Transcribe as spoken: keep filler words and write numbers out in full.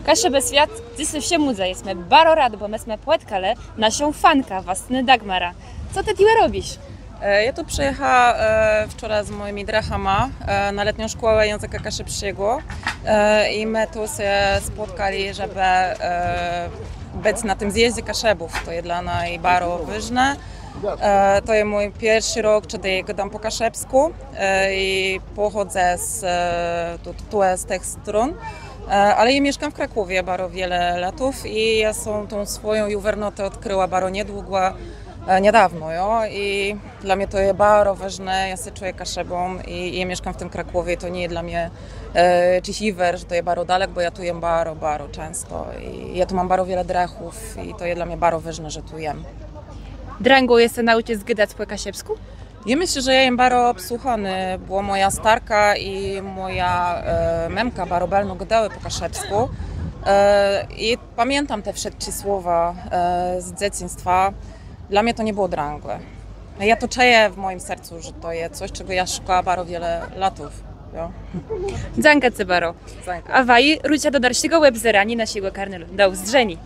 Kaszëbë Swiat, dzysô w Szëmôłdze jesmë baro rôd, bò më jesmë pòtkelë naszą fankã, wastnã Dagmarã. Co të tu robisz? Jô tu przëjachała wczora z mòjima drëchama na Letnią Szkòłã Jãzëka Kaszëbsczégò i më tu sã spòtkelë, żebë bëc na tim zjezdze Kaszëbów. To je dlô naju baro wôżné. To je mój pierszi rok, czedë gôdóm pò kaszëbskù i pòchòdzã z tu, z tëch strón. Ale jô mieszkóm w Krakòwie baro wiele latów i jô so tã swòjã juwernotã òdkrëła baro niedługò, niedôwno, jo. I dlô mie to je baro wôżné, jô sã czëjã Kaszëbą i jô mieszkóm w tim Krakòwie, to nie je dlô mie jaczis jiwer, że to je baro dalek, bò jô tu jem baro, baro czãsto i jô tu móm baro wiele drëchów i to je dlô mie baro wôżné, że tu jem. Drãgò je sã naùczëc gadac pò kaszëbskù? Jô mëszlã, że jô jem baro òbsłëchónô, bò mòja starka i mòja mëmka baro bëlno gôdałë pò kaszëbskù. I pamiãtóm te wszëtczé słowa z dzecyństwa. Dlô mie to nie bëło drãgò. Jô to czëjã w mòjim sercu, że to je cos, czegò jô szëkała baro wiele latów. Dzãka cë baro. A waji rôczã do dalszégò òbzéraniô naszégò kanalu. Do ùzdrzeniô.